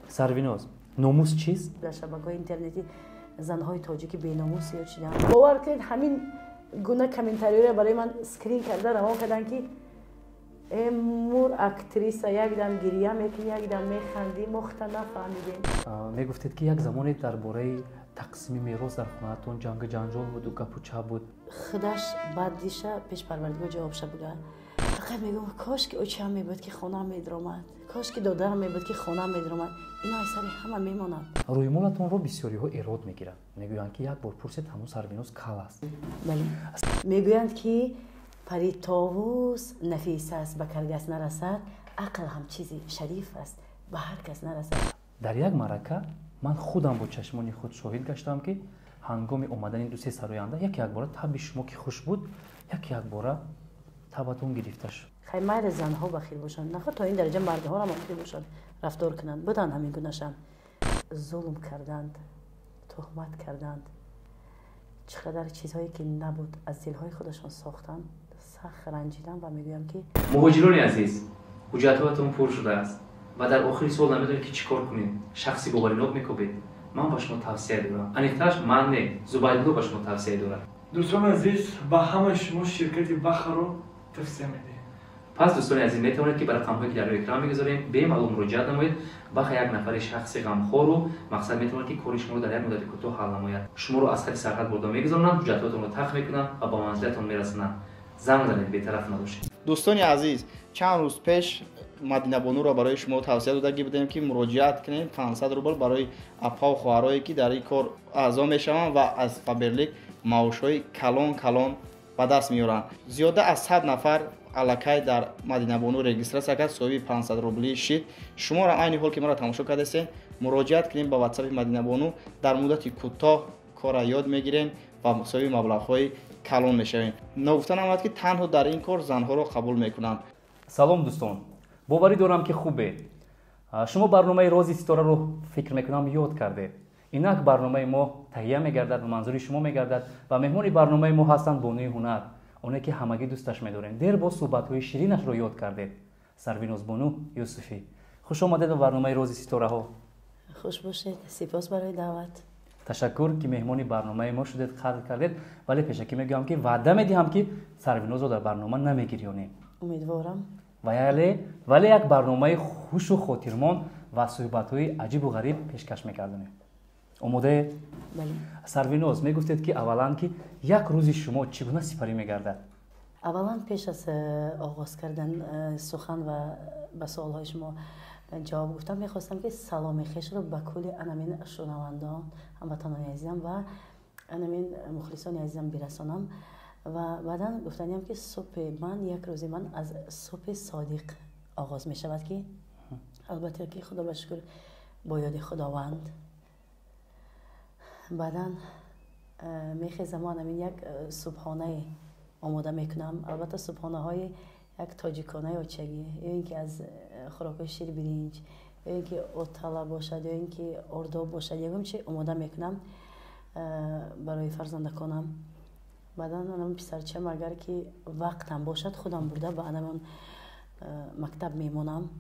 Сарвиноз, номус чист? Дар шабакаҳои интернетӣ занҳои тоҷики беномус зиёд шуданд. Бовар кунед, ҳамин гуна комментариёро барои ман скрин карда равон карданд, ки э мур актриса, якдам гирья мекунӣ, якдам механдӣ, мохта нафаҳмидем. Мегуфтед, ки як замоне дар бораи тақсими мерос дар хонаатон ҷангу ҷанҷол буду гапу чап буд. Худаш баъд диша пеш Парвардигор ҷавобша буга. Фақат мегӯм, кош ки очаам мебуд, ки хонаам медаромад, кош ки додарам мебуд, ки хонаам медаромад. Ино аз сари ҳама мемонанд. Рӯймолатонро бисёриҳо эрод мегиранд, мегӯянд, ки як бор пурсед, ҳамун Сарвиноз кал аст. Бале, мегӯянд, ки пари товус нафис аст, ба каргас нарасад, ақл ҳам чизи шариф аст, ба ҳар кас нарасад. Дар як маърака ман худам бо чашмони худ шоҳид гаштам, ки ҳангоми омадани дусе сароянда яке якбора табъи шумо, ки хуш буд, яке якбора табатон гирифта шуд. Хай, майли, занҳо бахил бошанд, нахо то ин дараҷа мардҳоам бахил бошанд, рафтор кунанд. Буданд ҳамин гунашам. Зулм карданд, туҳмат карданд, чӣ қадар чизҳое ки набуд, аз дилҳои худашон сохтанд. Сахт ранҷидам ва мегӯям, ки Муҳоҷирони азиз, ҳуҷҷатҳоятон пур шудааст ва дар охири сол намедонед, ки чӣ кор кунед, шахси боваринок мекобед. Ман ба шумо тавсия дорам, аниқтараш ман не, Зубайдулло ба шумо тавсия дорад. Дӯстони азиз, ба ҳамаи шумо ширкати Бахаро тавсия медиҳем. Пас, дӯстони азиз, метавонед, ки ба рақамҳое, ки дар рӯи экран мегузорем, бемалол муроҷиат намоед. Баха як нафари шахси ғамхору мақсад метавонад, ки кори шуморо дар як муддати кӯтоҳ ҳал намояд. Шуморо аз хати сарҳад бурда мегузаронанд, ҳуҷҷатҳоятонро тах мекунанд ва ба манзилатон мерасонанд. Занг занед, бетараф набошед. Дӯстони азиз, чанд рӯз пеш Мадинабонуро барои шумо тавсия додагӣ будем, ки муроҷиат кунем. 500 рубл барои апаву хоҳарое, ки дар ин кор аъзо мешаванд ва аз Фаберлик маошҳои калон калон ба даст меоранд. Зиёда аз 100 нафар аллакай дар Мадинабону регистрация кард, соҳиби 500 рублӣ шид. Шуморо айни ҳол, ки маро тамошо кардастед, муроҷиат кунем ба ватсапи Мадинабону. Дар муддати кӯтоҳ корра ёд мегирем ва соҳиби маблағҳои калон мешавем. Ногуфта намонад, ки танҳо дар ин кор занҳоро қабул мекунанд. Салом, дӯстон, боварӣ дорам, ки хубед. Шумо барномаи «Рози ситораро», фикр мекунам, ёд кардед. Инак барномаи мо таҳия мегардад ва манзури шумо мегардад ва меҳмони барномаи мо ҳастанд бонуи ҳунар, оне ки ҳамагӣ дӯсташ медорем, дер боз суҳбатҳои ширинашро ёд кардед, Сарвинозбону Юсуфӣ. Хуш омадед ба барномаи «Рози ситораҳо». Хуш бошед, сипос барои даъват. Ташаккур, ки меҳмони барномаи мо шудед, қадр кардед. Вале пешакӣ мегӯям, ки ваъда медиҳам, ки Сарвинозро дар барнома намегирёнем. Умедворам. Вале як барномаи хушу хотирмон ва суҳбатҳои аҷибу ғариб пешкаш мекардонем. Омодаед? Бале. Сарвиноз, мегуфтед, ки аввалан, ки як рӯзи шумо чӣ гуна сипарӣ мегардад? Аввалан, пеш аз оғоз кардан сухан ва ба суолҳои шумо ҷавоб гуфтам, мехостам, ки саломи хешро ба кулли анамин шунавандон, ҳамватанони азизам ва анамин мухлисони азизам бирасонам. Ва баъдан гуфтаниям, ки субҳи ман, як рӯзи ман аз субҳи содиқ оғоз мешавад, ки албатта, ки Худо ба шукр, бо ёди Худованд. Баъдан мехезам, анамин як субҳонае омода мекунам, албатта субҳонаҳои як тоҷиконаи очагӣ, ё ин ки аз хӯрокҳои ширбиринҷ, ё ин ки отала бошад, ё ин ки ордоб бошад, ягон чи омода мекунам барои фарзандаконам. Баъдан анам писарчам, агар ки вақтам бошад, худам бурда ба анамон мактаб мемонам.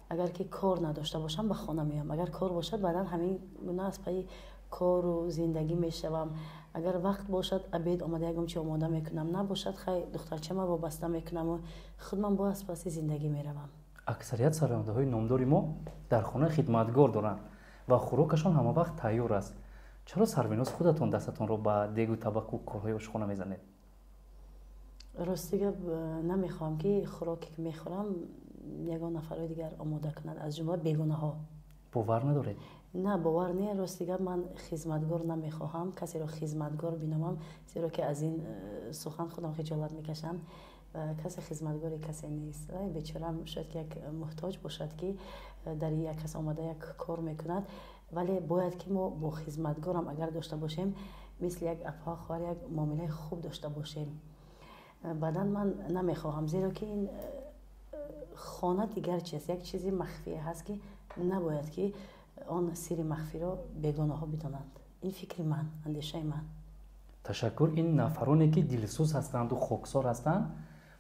Агар ки кор надошта бошам, ба хона меоям. Агар кор бошад, баъдан ҳамин гуна аз пайи кору зиндагӣ мешавам. Агар вақт бошад, обед омада ягон чи омода мекунам, набошад, хай, духтарчама вобаста мекунаму худман бо аз паси зиндагӣ меравам. Аксарият сарояндаҳои номдори мо дар хона хидматгор доранд ва хӯрокашон ҳама вақт тайёр аст. Чаро, Сарвиноз, худатон дастатонро ба дегу табақу корҳои ошхона мезанед? Рости гап, намехоҳам, ки хӯроке ки мехӯрам, ягон нафарҳои дигар омода кунанд, аз ҷумла бегонаҳо. Бовар надоред? На, бовар не. Рости гап, ман хизматгор намехоҳам, касеро хизматгор биномам, зеро ки аз ин сухан худам хиҷолат мекашам. Касе хизматгори касе нест. Вай бечорам шояд ки як муҳтоҷ бошад, ки дар як кас омада як кор мекунад. Вале бояд ки мо бо хизматгорам агар дошта бошем, мисли як апа, хоҳар, як муомилаи хуб дошта бошем. Баъдан ман намехоҳам, зеро ки ин хона дигар чиз, як чизи махфие ҳаст, ки набояд ки он сири махфиро бегонаҳо бидонанд. Ин фикри ман, андешаи ман. Ташаккур. Ин нафароне, ки дилсӯз ҳастанду хоксор ҳастанд,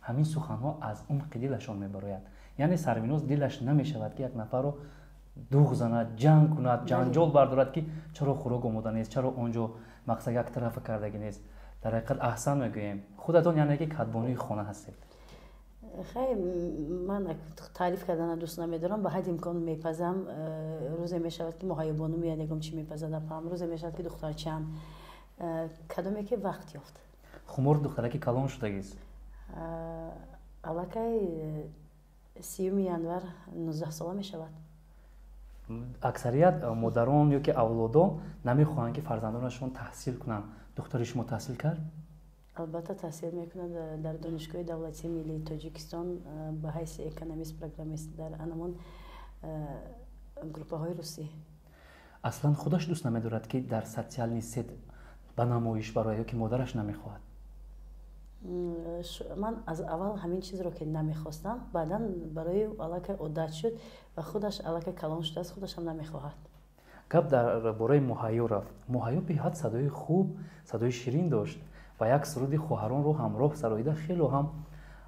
ҳамин суханҳо аз умқи дилашон мебарояд. Яъне Сарвиноз дилаш намешавад, ки як нафарро дуғ занад, ҷанг кунад, ҷанҷол бардорад, ки чаро хӯрок омода нест, чаро он ҷо мақсад як тарафа кардагӣ нест. Дар ҳақиқат аҳсан мегӯем, худатон яъне ки кадбонуи хона ҳастед. Хай, ман таъриф кардана дӯст намедорам, ба ҳадди имкон мепазам. Рӯзе мешавад, ки Моҳаёбону меяд, ягон чӣ мепазад апам, рӯзе мешавад, ки духтарчаам, кадоме ки вақт ёфт. Хумор духтараки калон шудагист? Аллакай 30 январ 19 сола мешавад. Аксарият модарон ё ки авлодон намехоҳанд, ки фарзандонашон таҳсил кунанд. Духтари шумо таҳсил кард? Албатта, таҳсил мекунад дар Донишгоҳи давлатии миллии Тоҷикистон ба ҳайси экономист, программист дар анамон группаҳои русӣ. Аслан худаш дӯст намедорад, ки дар социальный сеть ба намоиш барояд, ё ки модараш намехоҳад? Ман аз аввал ҳамин чизро ки намехостам, баъдан барои аллакай одат шуд ва худаш аллакай калон шудааст, худашам намехоҳад. Гап дар бораи Муҳайё рафт. Муҳайё беҳад садои хуб, садои ширин дошт ва як суруди хоҳаронро ҳамроҳ сароида, хело ҳам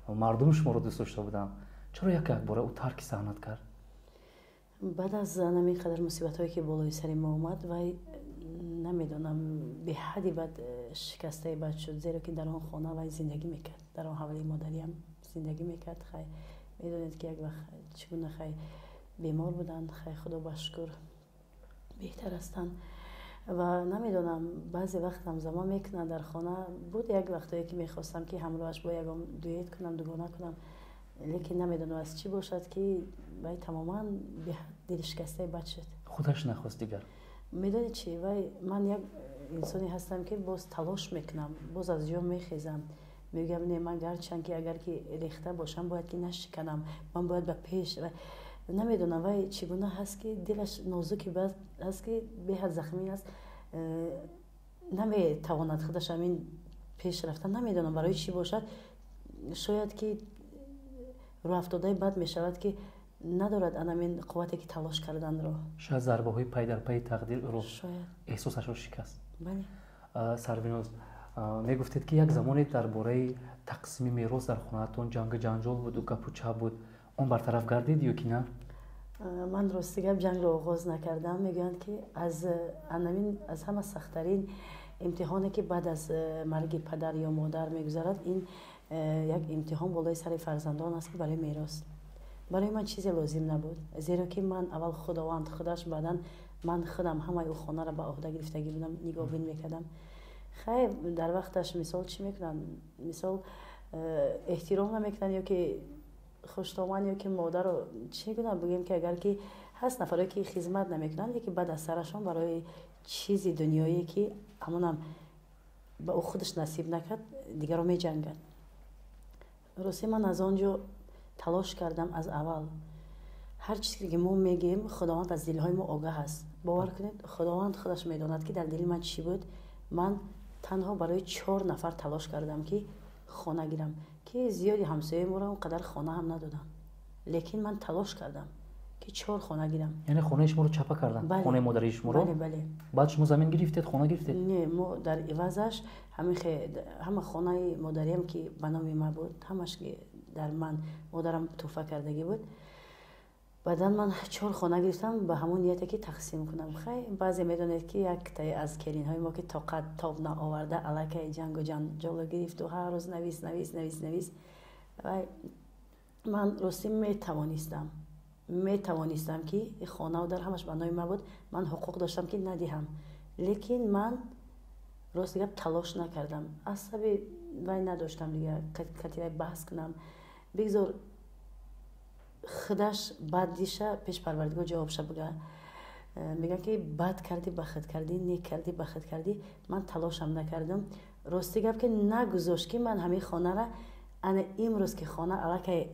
мардум шуморо дӯст дошта буданд. Чаро як якбора ӯ тарки саҳнат кард? Баъд аз ҳамин қадар мусибатҳое, ки болои сари мо омад, вай намедонам, беҳадди бад шикастаи бад шуд, зеро ки дар он хона вай зиндагӣ мекард, дар он ҳавлии модариам зиндагӣ мекард. Хай, медонед, ки як вақт чӣ гуна, хай, бемор буданд. Хай, худо ба шукр, беҳтар ҳастанд. Ва намедонам, баъзе вақт ҳамзамон мекунад, дар хона буд, як вақтое ки мехостам, ки ҳамроҳаш бо ягон дуэт кунам, дугона кунам, лекин намедонам, аз чӣ бошад, ки вай тамоман беҳад дилшикастаи бад шуд. Худаш нахост дигар? Медонед чи, вай ман як инсоне ҳастам, ки боз талош мекунам, боз аз ҷо мехезам, мегӯям: не, ман гарчанд ки агар ки рехта бошам, бояд ки нашиканам, ман бояд ба пеш. Намедонам, вай чӣ гуна ҳаст, ки дилаш нозуки бад ҳаст, ки беҳад захмӣ аст, наметавонад худаш ҳамин пеш рафта. Намедонам, барои чӣ бошад, шояд ки рӯҳафтодаи бад мешавад, ки надорад анамин қуввате, ки талош карданро. Шояд зарбаҳои пайдарпайи тақдир ӯро Шояд. эҳсосашро шикаст. Бале. Сарвиноз, мегуфтед, ки як замоне дар бораи тақсими мерос дар хонаатон ҷангу ҷанҷол буду гапу чап буд. Он бартараф гардид ё ки на? Ман, рости гап, ҷангро оғоз накардам. Мегӯянд, ки аз анамин аз ҳама сахттарин имтиҳоне, ки баъд аз марги падар ё модар мегузарад, ин як имтиҳон болои сари фарзандон аст, ки барои мерос. Барои ман чизе лозим набуд, зеро ки ман аввал Худованд худаш, баъдан ман худам ҳамаи ӯ хонаро ба ӯҳда гирифтагӣ будам, нигоҳбин мекардам. Хай, дар вақташ мисол чӣ мекунанд, мисол эҳтиром намекунанд ё ки хуштоман ё ки модаро чӣ гуна бигӯем, ки агар ки ҳаст нафаре, ки хизмат намекунанд, леки баъд аз сарашон барои чизи дунёие, ки ҳамонам ба ӯ худаш насиб накард, дигарро меҷангад. Рости, ман аз он ҷо талош кардам. Аз аввал ҳар чизе ки мо мегӯем, Худованд аз дилҳои мо огаҳ аст. Бовар кунед, Худованд худаш медонад, ки дар дили ман чӣ буд. Ман танҳо барои чор нафар талош кардам, ки хона гирам, ки зиёди ҳамсояи моро он қадар хона ҳам надодам, лекин ман талош кардам, ки чор хона гирам. Яъне хонаи шуморо чапа карданд? Бале. Хонаи модарии шуморо? Бале. Баъд шумо замин гирифтед, хона гирифтед? Не, мо дар ивазаш ҳама хонаи модариам, ки ба номи ман буд, ҳамаш ки дар ман модарам тӯҳфа кардагӣ буд, баъдан ман чор хона гирифтам ба ҳамон нияте, ки тақсим кунам. Хай, баъзе медонед, ки яктае аз келинҳои мо, ки тоқат тоб наоварда, аллакай ҷангу ҷанҷоло гирифту ҳар рӯз навис, навис, навис, навис. Вай ман ростӣ метавонистам, ки хонаву дар ҳамаш ба номи ман буд, ман ҳуқуқ доштам, ки надиҳам, лекин ман, рости гап, талош накардам, асаби вай надоштам дигар кати вай баҳс кунам. Бигзор худаш бад диша, пеш Парвардигор ҷавобша бига. Мегӯям, ки бад кардӣ, ба худ кардӣ, нек кардӣ, ба худ кардӣ. Ман талошам накардам. Рости гап, ки нагузошт, ки ман ҳамин хонара ана имрӯз, ки хона аллакай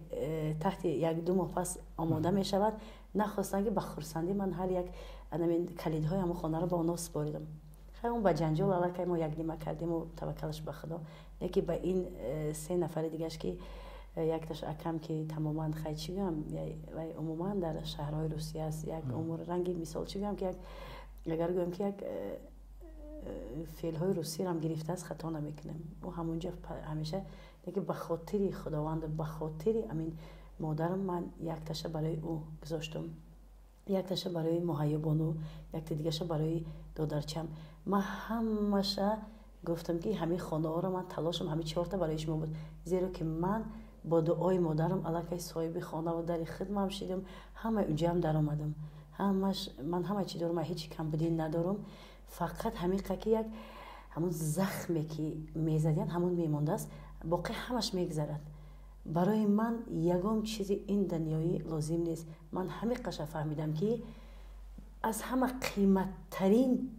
таҳти як-ду моҳ пас омода мешавад, нахостам, ки ба хурсандӣ ман ҳар як анамин калидҳои ҳамон хонаро ба онҳо супоридам. Хай, он ба ҷанҷол аллакай мо якнима кардиму таваккалаш ба Худо. Леки ба ин се нафари дигаш, ки якташ акам, ки тамоман, хай, чӣ гӯям, вай умуман дар шаҳрҳои Русия аст, як умр ранги, мисол чӣ гӯям, ки як агар гӯям, ки як феълҳои русиям гирифтааст, хато намекунем. Ӯ ҳамонҷо ҳамеша. Леки ба хотири Худованду ба хотири амин модарам ман якташа барои ӯ гузоштум. Якташа барои Муҳайёбону, якта дигаша барои додарчам. Ман ҳамаша гуфтам, ки ҳамин хонаҳоро ман талошам ҳамин чорта барои шумо буд, зеро ки ман бо дуои модарам аллакай соҳиби хонаву дари хидмам шидам, ҳамаи унҷаам даромадам. Ҳамаш ман ҳама чӣ дорам, ман ҳеҷ камбудӣ надорам. Фақат ҳамин ки як ҳамун захме ки мезадиян, ҳамун мемондааст, боқӣ ҳамаш мегузарад. Барои ман ягон чизи ин дунёӣ лозим нест. Ман ҳамин қаша фаҳмидам, ки аз ҳама қиматтарин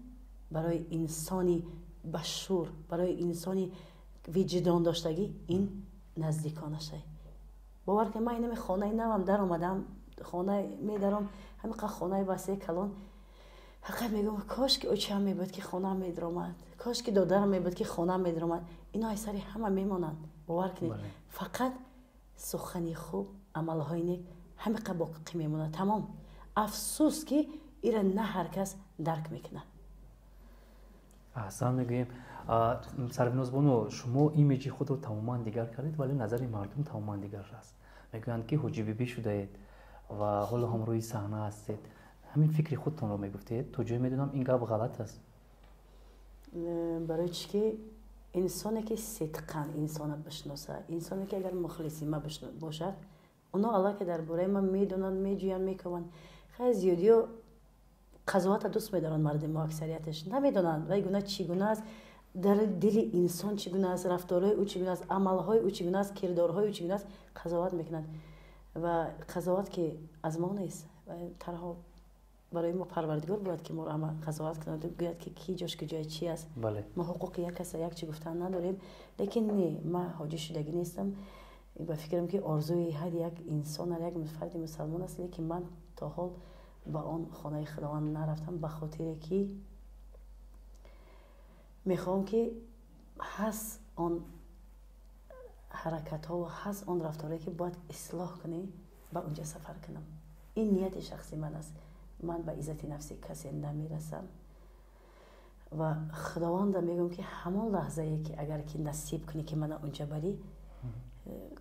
барои инсони башур, барои инсони виҷдон доштагӣ ин наздиконашай. Бовар кунед, ман инами хонаи навам даромадам, хона медаром, ҳамин қа хонаи васеи калон, фақат мегӯям, кош ки очаам мебуд, ки хонаам медаромад, кош ки додарам мебуд, ки хонаам медаромад. Ино аз сари ҳама мемонанд, бовар кунед. Фақат сухани хуб, амалҳои нек ҳамин қа боқӣ мемонад, тамом. Афсӯс, ки ира на ҳар кас дарк мекунад. Аҳсан мегӯем. Сарвинозбону, шумо имиҷи худро тамоман дигар кардед, вале назари мардум тамоман дигар аст. Мегӯянд, ки ҳоҷибибӣ шудаед ва ҳоло ҳам рӯи саҳна ҳастед. Ҳамин фикри худтонро мегуфтед? То ҷое медонам, ин гап ғалат аст. Барои чӣ ки инсоне ки сидқан инсона бишноса, инсоне ки агар мухлиси ма бошад, оно аллакай дар бораи ман медонанд, меҷӯянд, мекобанд. Хеле зиёдиё қазовата дӯст медоранд. Мардуми мо аксарияташ намедонанд, вай гуна чӣ гуна аст, дар дили инсон чӣ гуна аст, рафторҳои ӯ чӣ гуна аст, амалҳои ӯ чӣ гуна аст, кирдорҳои ӯ чӣ гуна аст. Қазоват мекунанд ва қазоват ки аз мо нест, танҳо барои мо Парвардигор бояд, ки моро ҳама қазоват кунад, гӯяд, ки ки ҷош куҷои чи аст. Мо ҳуқуқи як каса як чӣ гуфтан надорем. Лекин не, ман ҳоҷӣ шудагӣ нестам. Ба фикрам, ки орзуи ҳар як инсон, ҳар як фарди мусалмон аст, лекин ман то ҳол ба он хонаи Худованд нарафтам, ба хотире ки мехоҳам, ки ҳаст он ҳаракатҳо, ҳаст он рафторое, ки бояд ислоҳ кунӣ, ба унҷа сафар кунам. Ин нияти шахси ман аст. Ман ба иззати нафси касе намерасам ва Худованда мегӯям, ки ҳамон лаҳзае, ки агар ки насиб кунӣ, ки мана унҷа барӣ,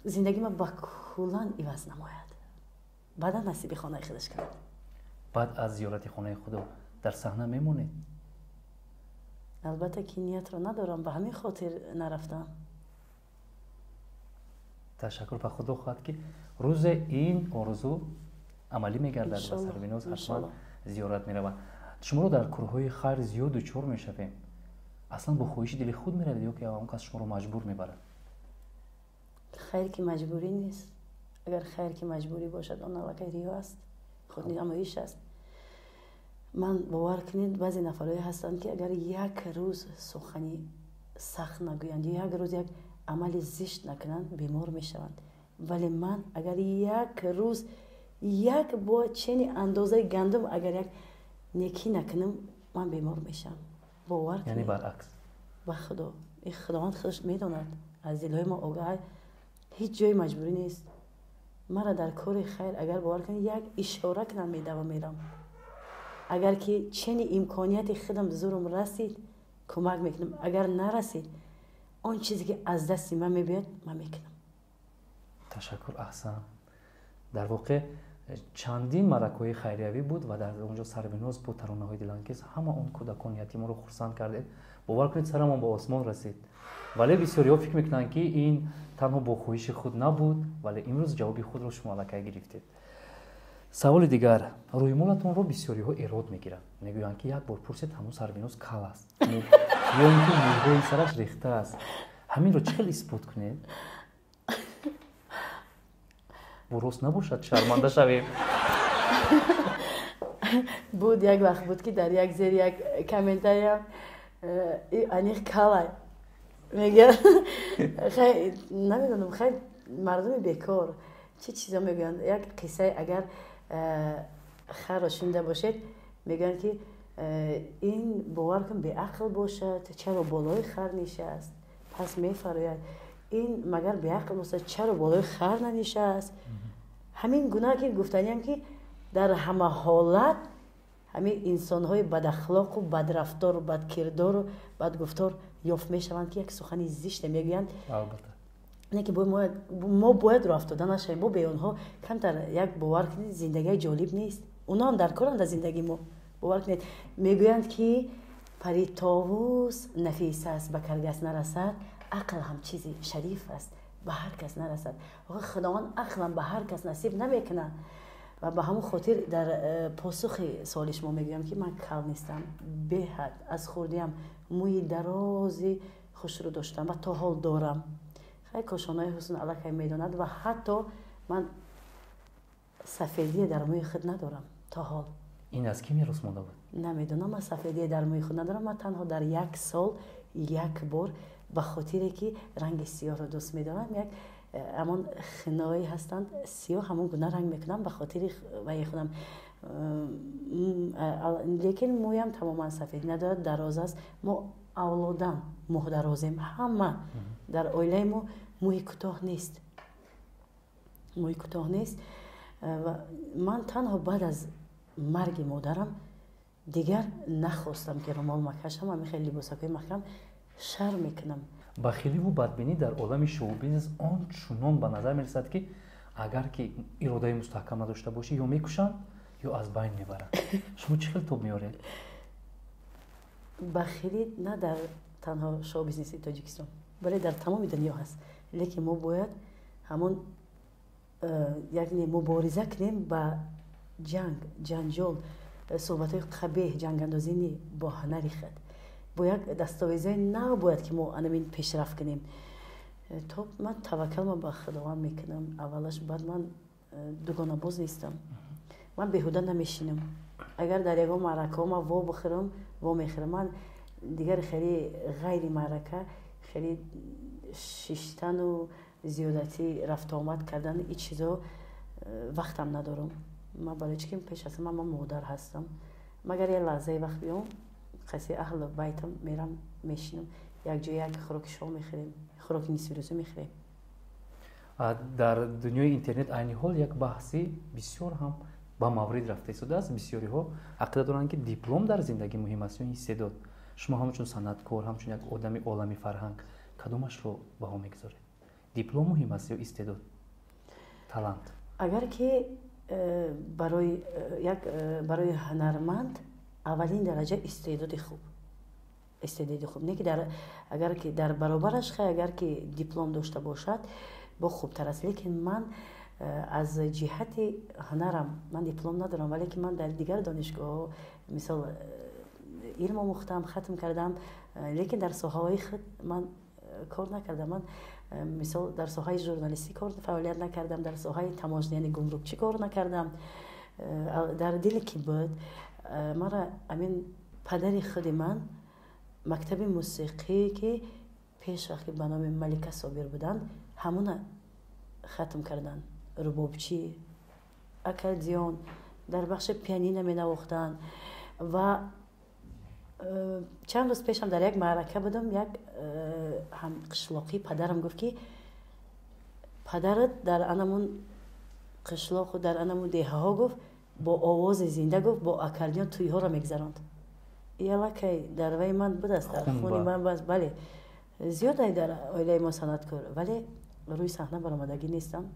зиндагима ба куллан иваз намояд, баъдан насиби хонаи худаш кунад. Баъд аз зиёрати хонаи худо дар саҳна мемонед? Албатта ки ниятро надорам, ба ҳамин хотир нарафтам. Ташаккур ва Худо хоҳад, ки рӯзе ин орзу амалӣ мегардад ва Сарвиноз ҳатман зиёрат меравад. Шуморо дар корҳои хайр зиёд дучор мешавем. Аслан бо хоҳиши дили худ меравед ё ки он кас шуморо маҷбур мебарад? Хайр ки маҷбурӣ нест. Агар хайр ки маҷбурӣ бошад, он аллакай риё аст, худнамоиш аст. Ман, бовар кунед, баъзе нафарое ҳастанд, ки агар як рӯз сухани сахт нагӯянд ё як рӯз як амали зишт накунанд, бемор мешаванд. Вале ман агар як рӯз як бо чени андозаи гандум агар як некӣ накунам, ман бемор мешавам, бовар. Яъне баръакс. Ба Худо, Худованд худаш медонад, аз дилҳои мо огаҳ. Ҳеҷ ҷои маҷбурӣ нест. Мара дар кори хайр, агар бовар кунед, як ишора кунам, медавам, мерам. Агар ки чени имконияти худам зурум расид, кӯмак мекунам, агар нарасид, он чизе ки аз дасти ман мебиёд, ман мекунам. Ташаккур, аҳсан. Дар воқеъ чандин маъракаҳои хайриявӣ буд ва дар он ҷо Сарвиноз бо таронаҳои дилангез ҳама он кӯдакони ятиморо хурсанд кардед. Бовар кунед, сарамон ба осмон расид. Вале бисёриҳо фикр мекунанд, ки ин танҳо бо хоҳиши худ набуд, вале имрӯз ҷавоби худро шумо аллакай гирифтед. Саволи дигар: рӯймолатонро бисёриҳо эрод мегиранд, мегӯянд, ки як бор пурсед, ҳамун Сарвиноз кал аст ё ин ки мӯйҳои сараш рехта аст. Ҳаминро чӣ хел исбот кунед? Бо рост набошад, шарманда шавем. Буд, як вақт буд, ки дар як зери як комментариям аниқ калай мегӯяд. Хай, намедонам, хай, мардуми бекор чӣ чизо мегӯянд. Як қиссае агар харро шунида бошед, мегӯянд, ки ин, бовар кун, беақл бошад, чаро болои хар нишаст, пас мефарояд. Ин магар беақл бошад, чаро болои хар нанишаст? Ҳамин гуна ки гуфтаниям, ки дар ҳама ҳолат ҳамин инсонҳои бадахлоқу бадрафтору бадкирдору бадгуфтор ёфт мешаванд, ки як сухани зиште мегӯянд. Не ки мо бояд роҳ афтода нашавем бо бе онҳо камтар як, бовар кунед, зиндагии ҷолиб нест. Оно ҳам дар коранд дар зиндагии мо. Бовар кунед, мегӯянд, ки пари товус нафис аст, ба каргас нарасад, ақл ҳам чизи шариф аст, ба ҳар кас нарасад. Худованд ақлам ба ҳар кас насиб намекунад. Ва ба ҳамон хотир дар посухи суоли шумо мегӯям, ки ман кал нестам, беҳад аз хурдиам мӯи дарози хушрӯ доштам ва то ҳол дорам. Хай, Кошонаи ҳусн аллакай медонад, ва ҳатто ман сафедие дар мӯи худ надорам то ҳол. Ин аз кӣ мерос монда буд? Намедонам, ман сафедие дар мӯи худ надорам. Ман танҳо дар як сол як бор, ба хотире ки ранги сиёҳро дӯст медорам, як ҳамон хиноӣ ҳастанд сиёҳ, ҳамон гуна ранг мекунам ба хотири ваи худам. Лекин мӯям тамоман сафед надорад, дароз аст. Мо авлодан мӯҳдарозем, ҳама дар оилаи мо мӯи кӯтоҳ нест, мӯи кӯтоҳ нест. Ва ман танҳо баъд аз марги модарам дигар нахостам, ки румол макашам, ҳамин хеле либосакҳои маҳкам, шарм мекунам. Бахиливу бадбинӣ дар олами шоу-бизнес он чунон ба назар мерасад, ки агар ки иродаи мустаҳкам надошта бошӣ, ё мекушанд, ё аз байн мебаранд. Шумо чӣ хел тоб меоред? Бахилӣ на дар танҳо шоу-бизнеси Тоҷикистон, бале дар тамоми дунё ҳаст, лекин мо бояд ҳамон яъне мубориза кунем ба ҷанг, ҷанҷол, суҳбатҳои қабеҳ, ҷангандозӣ не, бо ҳунари худ, бо як дастовезҳои нав бояд ки мо анамин пешрафт кунем. То ман таваккалма ба Худованд мекунам аввалаш, баъд ман дугонабоз нестам, ман беҳуда намешинам. Агар дар ягон маъракаҳо ман во бихӯрам, во мехӯрам. Ман дигар хеле ғайри маърака хеле шиштану зиёдатӣ рафтуомад кардан, ин чизо вақтам надорам. Ман барои чӣ ки пеш аз ман модар ҳастам. Магар як лаҳзаи вақт биём, қаси аҳлу байтам мерам, мешинам, якҷоя як хӯроки шом мехӯрем, хӯроки нисфирӯзӣ мехӯрем. Дар дунёи интернет айни ҳол як баҳси бисёр ҳам ба маврид рафта истодааст. Бисёриҳо ақида доранд, ки диплом дар зиндагӣ муҳим аст ё истеъдод. Шумо ҳамчун санъаткор, ҳамчун як одами олами фарҳанг, кадомашро баҳо мегузоред? Диплом муҳим аст ё истеъдод, талант? Агар ки барои як барои ҳунарманд аввалин дараҷа истеъдоди хуб, истеъдоди хуб, не ки дар агар ки дар баробараш хай, агар ки диплом дошта бошад, бо хубтар аст. Лекин ман аз ҷиҳати ҳунарам ман диплом надорам, вале ки ман дар дигар донишгоҳҳо, мисол, илм омӯхтам, хатм кардам, лекин дар соҳаҳои худ ман кор накардам. Ман, мисол, дар соҳаи журналистӣ кор фаъолият накардам, дар соҳаи таможня, яъне гумрукчӣ кор накардам. Дар диле ки буд мара, амин падари худи ман мактаби мусиқӣ, ки пеш вақт ба номи Малика Собир буданд, ҳамуна хатм карданд. Рубобчӣ, аккордеон, дар бахши пианино менавохтанд. Ва чанд рӯз пешам дар як маърака будам, як ҳамқишлоқии падарам гуфт, ки падарат дар анамун қишлоқу дар анамун деҳаҳо, гуфт, бо овози зинда, гуфт, бо аккордеон тӯйҳоро мегузаронд. Аллакай дар вай ман будааст, дар хуни ман будааст. Бале, зиёд дар оилаи мо санъаткор, вале рӯи саҳна баромадагӣ нестам.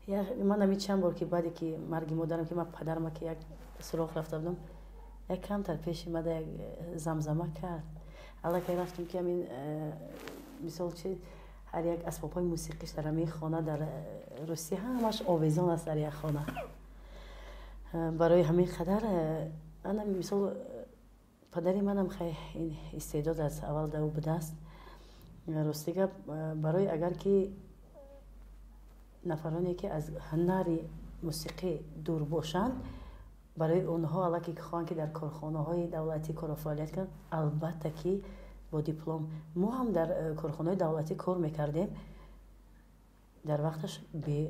Ман ҳамин чанд бор ки баъде ки марги модарам, ки ман падарама ки як суроғ рафта будам, як камтар пеши мада як замзама кард. Аллакай рафтем, ки ҳамин мисол чи ҳар як асбобҳои мусиқиш дар ҳамин хона, дар Русия ҳамаш овезон аст дар як хона. Барои ҳамин қадар ана, мисол, падари манам хай ин истеъдод аз аввал дар ӯ будааст. Рости гап, барои агар ки нафароне ки аз ҳунари мусиқӣ дур бошанд, барои онҳо аллакай ки хоҳанд ки дар корхонаҳои давлатӣ кору фаъолият кунанд, албатта ки бо диплом. Мо ҳам дар корхонаҳои давлатӣ кор мекардем, дар вақташ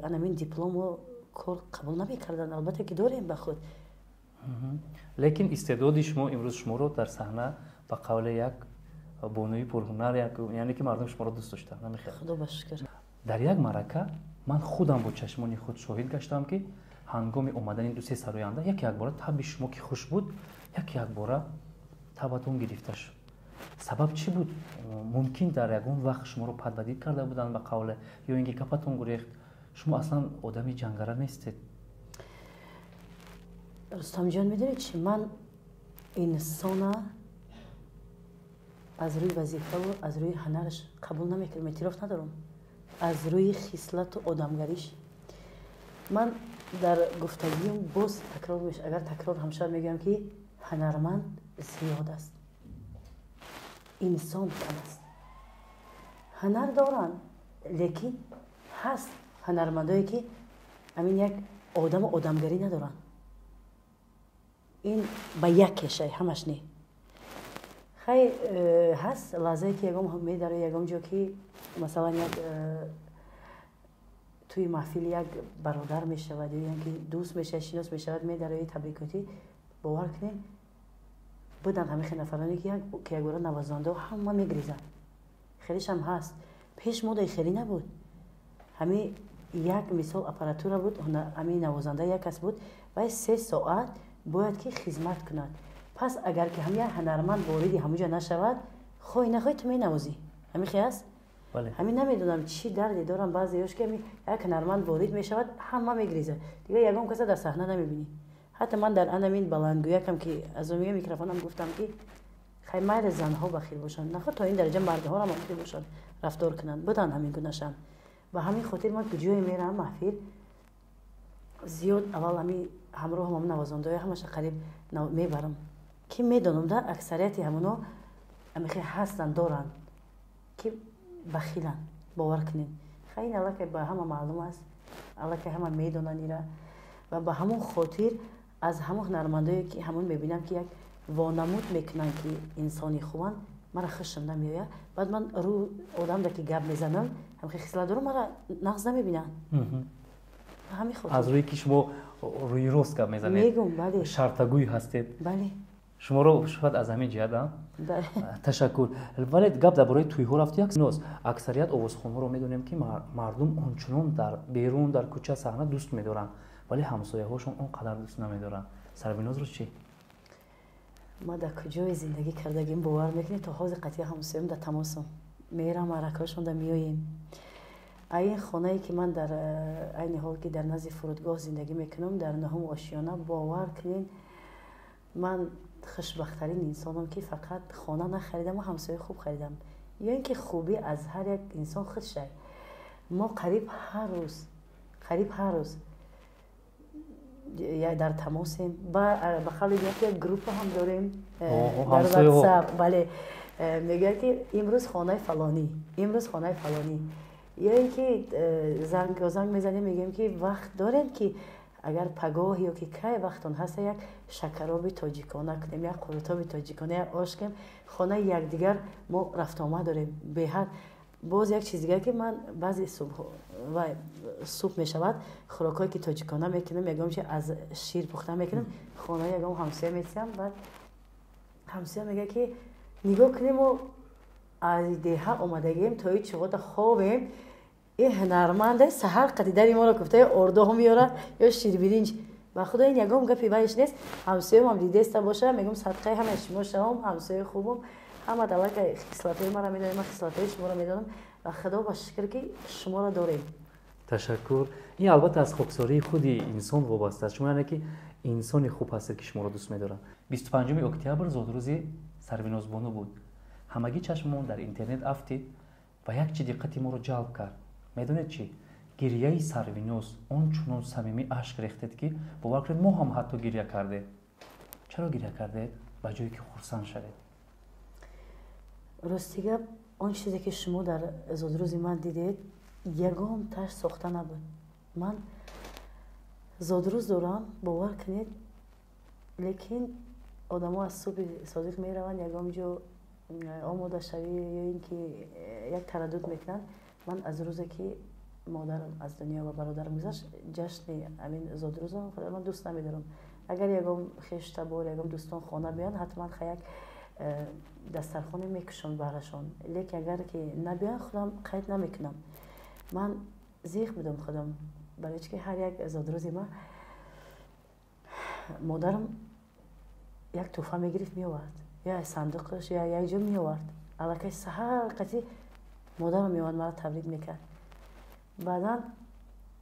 анамин диплому кор қабул намекарданд. Албатта ки дорем ба худ. Лекин истеъдоди шумо имрӯз шуморо дар саҳна ба қавле як бонуи пурҳунар, яъне ки мардум шуморо дӯст доштанд, намехел? Худо ба шукр. Дар як маърака ман худам бо чашмони худ шоҳид гаштам, ки ҳангоми омадани дусе сароянда яке якбора табъи шумо, ки хуш буд, яке якбора табатон гирифта шуд. Сабаб чӣ буд? Мумкин дар ягон вақт шуморо падвадид карда буданд, ба қавле, ё ин ки гапатон гурехт? Шумо аслан одами ҷангара нестед. Рустамҷон, медонед чи, ман инсона аз рӯи вазифаву аз рӯи ҳунараш қабул намекунам, эътироф надорам, аз рӯи хислату одамгариш. Ман дар гуфтагиам боз такрор меш, агар такрор ҳам шавад, мегӯям, ки ҳунарманд зиёд аст, инсон кам аст. Ҳунар доранд, лекин ҳаст ҳунармандое, ки ҳамин як одаму одамгарӣ надоранд. Ин ба як кешай ҳамаш не. Хай, ҳаст лаҳзае, ки ягон медаро ягон ҷо, ки масалан як тӯи маҳфили як бародар мешавад ё ки дӯст мешавад, шинос мешавад, медарои табрикотӣ, бовар кунем, буданд ҳамин хел нафароне, ки якбора навозандао ҳама мегризанд. Хелишам ҳаст. Пеш модаи хеле набуд. Ҳамин як мисол аппаратура буд, ҳамин навозанда як кас буд, вай 3 соат бояд ки хизмат кунад. Пас агар ки ҳам як ҳунарманд вориди ҳамуҷа нашавад, хоҳӣ нахоҳӣ ту менавозӣ. Ҳамин хел аст. Ҳамин намедонам, чӣ дарде дорам баъзеёш, ки як ҳунарманд ворид мешавад, ҳама мегризад, дигар ягон каса дар саҳна намебинӣ. Ҳатто ман дар анамин баландгӯякам, ки аз омига микрофонам, гуфтам, ки хай, майли, занҳо бахил бошанд, нахоҳ то ин дараҷа мардҳоам бахил бошанд, рафтор кунанд. Буданд ҳамин гунашам. Ба ҳамин хотир ман куҷое меравам, маҳфил зиёд, аввал ҳами ҳамроҳам ҳам навозандаҳои ҳамаша қариб мебарам, ки медонам, да, аксарияти ҳамоно ҳамихе ҳастанд, доранд, ки бахиланд. Бовар кунед, хай, ин аллакай ба ҳама маълум аст, аллакай ҳама медонанд ира. Ва ба ҳамон хотир аз ҳамон ҳунармандое, ки ҳамон мебинам, ки як вонамуд мекунанд, ки инсони хубанд, мара хушам намеояд. Баъд ман рӯ одамда ки гап мезанам, ҳамхе хислат дорам, мара нағз намебинанд. Ҳамин хотир. Аз рӯе ки шумо рӯи рост гап мезанед. Мегум, бале. Шартагӯй ҳастед. Бале. Шуморо шояд аз ҳамин ҷиҳат. Ташаккур. Вале гап дар бораи тӯйҳо рафт. Як ноз, аксарият овозхонҳоро медонем, ки мардум ончунон дар берун, дар кӯча, саҳна дӯст медоранд, вале ҳамсояҳошон он қадар дӯст намедоранд. Сарвинозро чӣ? Ма дар куҷое зиндагӣ кардагим, бовар мекунед, то ҳозир қатъия ҳамсоям дар тамосам. Мерам маъракаҳошон, меоем. Ин хонае, ки ман дар айни ҳол, ки дар назди фурудгоҳ зиндагӣ мекунам, дар нуҳум ошиёна, бовар кунед, ман хушбахттарин инсонам, ки фақат хона нахаридам, ҳамсояи хуб харидам. Ё ин ки хубӣ аз ҳар як инсон худ шай. Мо қариб ҳар рӯз, қариб ҳар рӯз дар тамосем. Ба қавли як группа ҳам дорем дар Ватсап, бале. Мегӯяд, ки имрӯз хонаи фалонӣ, имрӯз хонаи фалонӣ. Ё ин ки занг мезанем, мегӯем, ки вақт дорем, ки агар пагоҳ ё ки кай вақтон ҳаста, як шакароби тоҷикона кунем, як қурутоби тоҷикона, як ош кунем. Хонаи якдигар мо рафтуомад дорем беҳад. Боз як чиз дигар, ки ман баъзе субҳ мешавад, хӯрокҳое, ки тоҷикона мекунам, ягон чи аз шир пухта мекунам, хонаи ягон ҳамсоя метиҳам. Баъд ҳамсоя мегӯяд, ки нигоҳ кунем, мо аз деҳа омадагием, то и чиғота хобем, ин ҳунарманде саҳар қати дари моро куфта, ё ордоҳо меёрад, ё ширбиринҷ. Ба худо, ин ягон гапи вайш нест. Ҳамсоям дидеста боша, мегӯм, садқаи ҳамаи шумо шавам, ҳамсояи хубам. Ҳама аллакай хислатҳои маро медонем, ман хислатҳои шуморо медонам ва худо ба шукр, ки шуморо дорем. Ташаккур. Ин албатта аз хоксории худи инсон вобаста аст. Шумо яъне ки инсони хуб ҳастед, ки шуморо дӯст медоранд. 25 октябр зодрӯзи Сарвинозбону буд. Ҳамагӣ чашммон дар интернет афтид ва як чи диққати моро ҷалб кард. Медонед чӣ? Гирияи Сарвиноз. Он чунон самимӣ ашк рехтед, ки бовар кунед, мо ҳам ҳатто гиря кардем. Чаро гиря кардед, ба ҷое ки хурсанд шавед? Рости гап, он чизе, ки шумо дар зодрӯзи ман дидед, ягон таш сохта набуд. Ман зодрӯз дорам, бовар кунед, лекин одамо аз субҳи содиқ мераванд ягон ҷо, омодашавӣ ё ин ки як тараддуд мекунанд. Ман аз рӯзе, ки модарам аз дунё ва бародарам гузашт, ҷашни ҳамин зодрӯзам ман дӯст намедорам. Агар ягон хештабор, ягон дӯстон хона биёянд, ҳатман як дастархоне мекушам баҳрашон, лекин агар ки набиёянд, худам қайд намекунам. Ман зиқ будам худам, барои чи ки ҳар як зодрӯзи ман модарам як тӯҳфа мегирифт, меовард, ё аз сандуқаш, ё як ҷо меовард. Аллакай саҳар қатӣ модарам меомад, маро табрик мекард. Баъдан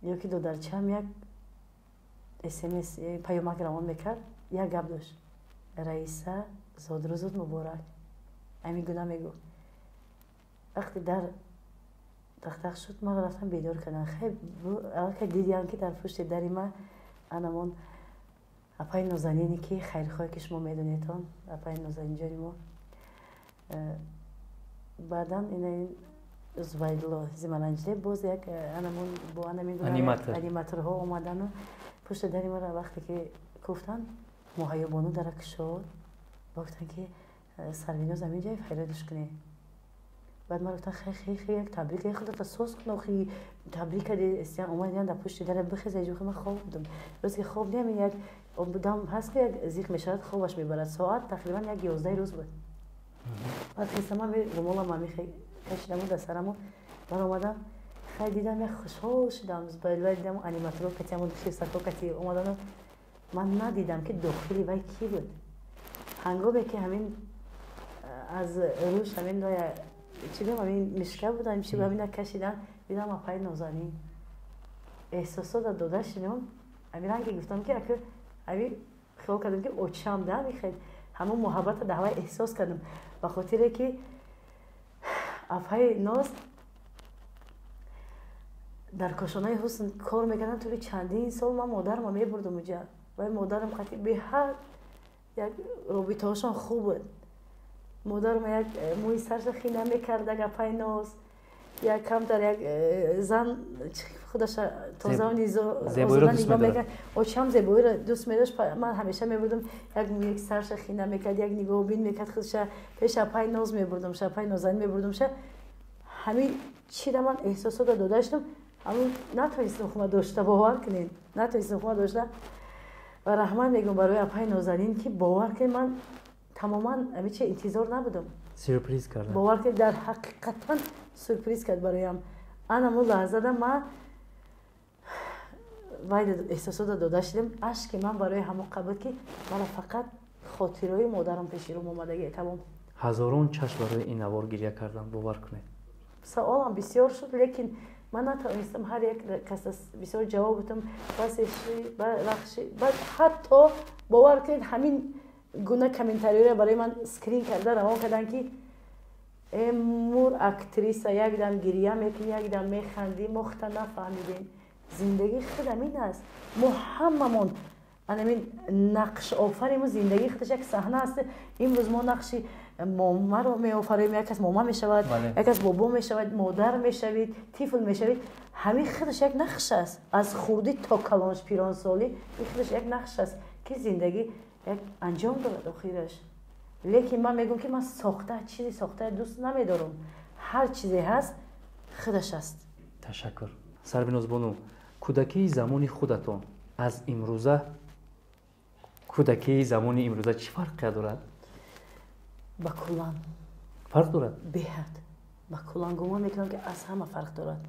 ё ки додарчаам як СМС паёмак равон мекард, як гап дошт: «Раиса, зодрӯзут муборак». Ҳамин гуна мегуфт. Вақте дар тахтақ шуд, маро рафтан бедор карданд. Хай, аллакай дидиам, ки дар пушти дари ма анамон апаи Нозанине, ки хайрхоҳе, ки шумо медонедон, апаи Нозанинҷони мо. Баъдан ина Зубайдулло Зимаранҷиде боз як анамон бо анамин аниматорҳо омадану пушти дари маро вақте ки гуфтанд, Муҳайёбону дара кушод ва гуфтанд, ки Сарвиноз ҳамин ҷай, фарёдаш кунед. Баъд ман гуфтам: «Хай, хай, хай, як табрик худата соз кун, охи табрик кади омадиан дар пушти дара бихеза». Ман хоб будам. Рӯз ки хоб неам, як будам ҳаст, ки як зиқ мешавад, хобаш мебарад. Соат тақрибан 1:11 рӯз буд. Баъд хестам, румолам ами кашидаму дар сараму баромадам. Хай, дидам, як хушҳол шудам. Дидам, аниматоро кати, ҳамон хирсако кати омадану ман надидам, ки дохили вай кӣ буд. Ҳангоме ки ҳамин аз рӯш ҳамин чӣ гӯям, ҳамин мишка будам, чи ҳамина кашидан, дидам апаи Нозанин. Эҳсосота дода шудам. Ҳамин ранге гуфтам, ки ака ҳамин хиёл кардам, ки очам да михел ҳамон муҳаббата дар ҳавай эҳсос кардам, ба хотире ки апаи Ноз дар Кошонаи ҳусн кор мекардам тӯли чандин сол. Ман модарама мебурдам уҷа. Вай модарам қати беҳад як робитаҳошон хуб буд. Модарам як мӯи сарша хина мекард, як апаи Ноз як камтар як зан худаша тоза нигоҳ мекард. Очам зебоиро дӯст медошт. Ман ҳамеша мебурдам, як мӯи сарша хина мекард, як нигоҳубин мекард худша. Пеш апаи Ноз мебурдамша, апаи Нозанин мебурдамша. Ҳамин чира ман эҳсосота дода шудам. Ҳамун натонистам хума дошта, бовар кунед, натонистам хума дошта. Ва раҳмат мегӯм барои апаи Нозанин, ки бовар кунед, ман тамоман ҳамича интизор набудам. Сюрприз кардам. Бовар кунед, дар ҳақиқатан сюрприз кард бароям. Анамун лаҳзада ман вай эҳсосота дода шудем. Ашки ман барои ҳамон буд, ки мара фақат хотирои модарам пеши рӯм омадагӣ, тамом. Ҳазорон чашм барои ин навор гиря кардам, бовар кунед. Саволам бисёр шуд, лекин ман натавонистам ҳар як кас бисёр ҷавоб гутам. Баъд ҳатто бовар кунед, ҳамин гуна комментариёро барои ман скрин карда равон карданд, ки э мур актриса, якдам гиря мекунӣ, якдам механдӣ, мо хута нафаҳмидем. Зиндагӣ худ ҳамин аст. Мо ҳамамон анамин нақшофарему. Зиндагӣ худаш як саҳна аст. Имрӯз мо нақши момаро меофарем, як кас мома мешавад, як кас бобо мешавад, модар мешавид, тифл мешавид. Ҳамин худаш як нақш аст. Аз хурдӣ то калонш пиронсолӣ ин худаш як нақш аст, ки зиндагӣ як анҷом дорад охираш. Лекин ман мегӯям, ки ман сохта, чизи сохтаи дӯст намедорам. Ҳар чизе ҳаст, худаш аст. Ташаккур, Сарвинозбону. Кӯдакии замони худатон аз имрӯза, кӯдакии замони имрӯза чӣ фарқия дорад? Ба куллан. Фарқ дорад? Беҳад, ба куллан. Гумон мекунам, ки аз ҳама фарқ дорад.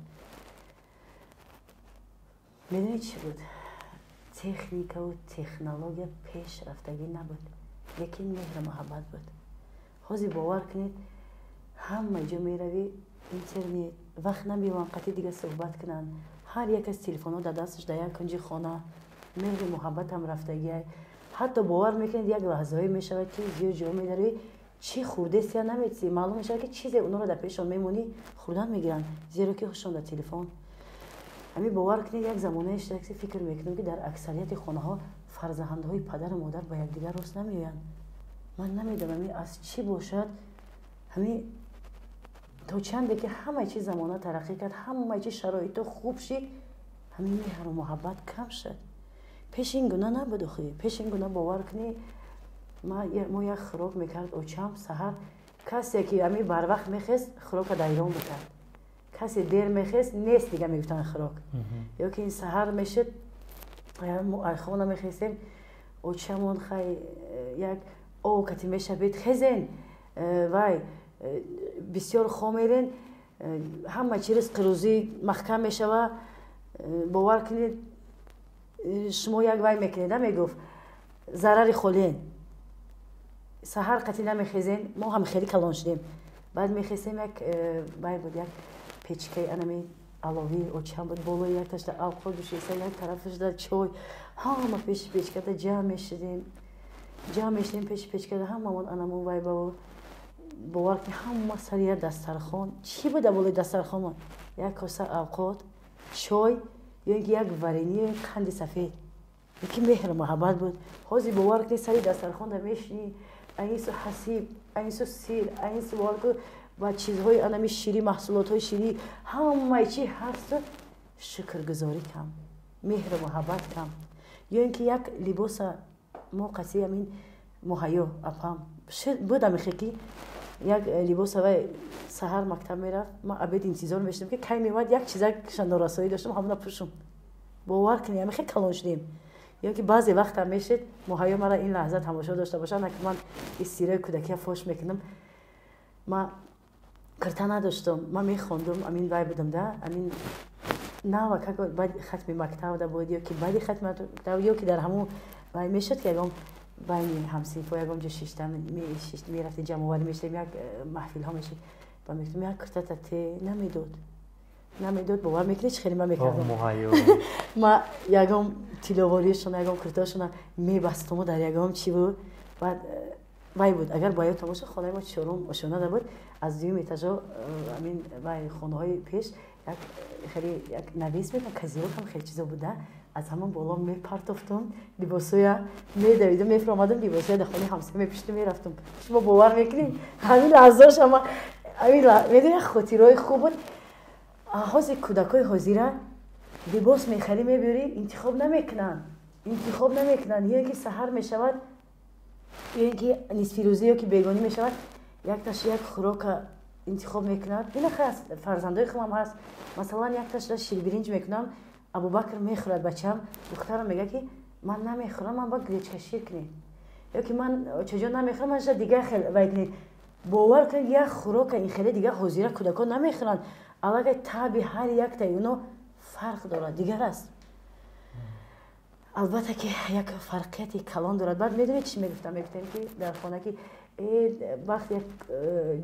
Медонед, чӣ буд? Техникаву технология пеш рафтагӣ набуд, лекин меҳру муҳаббат буд. Ҳозир, бовар кунед, ҳама ҷо меравӣ, интернет, вақт намеёванд қатъи дига суҳбат кунанд. Ҳар як аз телефонҳо дар дасташ, дар як кунҷи хона. Меҳру муҳаббатам рафтагиай. Ҳатто бовар мекунед, як лаҳзаҳое мешавад, ки зиёд ҷо медаравӣ, чӣ хӯрдест я наметисӣ. Маълум мешавад, ки чизе онҳоро дар пешшон мемонӣ, хӯрдан мегиранд, зеро ки хушшон дар телефон. Ҳамин, бовар кунед, як замонае шуда, фикр мекунам, ки дар аксарияти хонаҳо фарзандҳои падару модар ба якдигар рост намеоянд. Ман намедонам, ҳамин аз чӣ бошад. Ҳамин то чанде ки ҳамаи чиз замона тараққӣ кард, ҳамаи чиз шароито хуб шид, ҳамин меҳру муҳаббат кам шуд. Пеш ин гуна набуд охи. Пеш ин гуна, бовар кунӣ, мо як хӯрок мекард очам саҳар. Касе ки ҳамин барвақт мехест, хӯрока дайрон мекард. Касе дер мехест, нест дига, мегуфтанд, хӯрок. Ё ки ин саҳар мешуд, хона мехестем, очамон хай як об кати мешавед, хезен, вай бисёр хо мерен, ҳама чи ризқи рӯзӣ маҳкам мешава. Бовар кунед, шумо як вай мекунед, мегуфт, зарари холиен, саҳар қатӣ намехезен. Мо ҳам хеле калон шудем. Баъд мехестем, як вай буд, як печкаи анами. Алови очам буд, болои якташда авқот бишиста, як тарафашда чой, ҳама пеши печкада ҷамъ мешидем. Ҷамъ мешидем пеши печкада, ҳамамон анамон вай ба бовар ки ҳама сари як дастархон. Чӣ буда болои дастархонмон? Як коса авқот, чой ё ин ки як варенӣ ё қанди сафед. Яки меҳру муҳаббат буд. Ҳозир бовар кунед, сари дастархонда мешинӣ, айнсу ҳасиб, айнсу сир, айнсу бовар кун ва чизҳои анами ширӣ, маҳсулотҳои ширӣ, ҳамаи чи ҳасту шукргузорӣ кам, меҳру муҳаббат кам. Ё ин ки як либоса мо қасии ҳамин муҳайё апам буд, амихе ки як либоса вай саҳар мактаб мерафт, ман обед интизор мешудам ки кай меомад, як чизакша норасоӣ доштам, ҳамона пӯшум. Бовар кунед, ҳамихе калон шудем. Ё ки баъзе вақтам мешед муҳайё мара ин лаҳза тамошо дошта бошад, на ки ман ин сираи кӯдакия фош мекунам. Ман кирта надоштам, ман мехондум, амин вай будам да, амин нава как баъди хатми мактаб да буд, ё ки баъди хатми мактаб, ё ки дар ҳамун вай мешуд ки ягон байни ҳамсинфо ягон ҷо шиштан мешишт, мерафти ҷамъоварӣ мешудем, як маҳфилҳо мешуд. Ба мегуфтам як киртата те намедод. Намедод, бовар мекунед чӣ хеле ман мекардам? Ман ягон тиловориашона, ягон киртаашона мебастуму дар ягон чӣ буд. Баъд вай буд, агар ба ёдтон бошад, хонаи мо чорум ошёнада буд, аз дуюм этажо амин вай хонаҳои пеш як хеле як навис мекунам, казиёк ҳам хеле чизо буда, аз ҳамон боло мепартофтум, либосоя медавидум, мефиромадам, либосоя дар хонаи ҳамсоя мепӯшидум, мерафтум. Шумо бовар мекунед? Ҳамин лаҳзаош ама ҳамин медонед, хотираҳои хуб буд. Ҳозир кӯдакҳои ҳозира либос мехарӣ, мебиёрӣ, интихоб намекунанд. Интихоб намекунанд. Ё ин ки саҳар мешавад, ё ин ки нисфирӯзӣ ё ки бегонӣ мешавад, якташ як хӯрока интихоб мекунад. Ина ҳаст, фарзандои худам ҳаст. Масалан, якташ ширбиринҷ мекунам, Абубакр мехӯрад бачам, духтарам мегӯяд ки ман намехӯрам, ман бояд гречка шир кунед. Ё ки ман чаҷон намехӯрам, ман ша дигар хел вай кунед. Бовар кунед, як хӯрока ин хеле дигар ҳозира кӯдакон намехӯранд. Аллакай таби ҳар яктаи оно фарқ дорад, дигар аст. Албатта ки як фарқияти калон дорад. Баъд медонед чӣ мегуфтам? Мегуфтем ки дар хона ки вақт як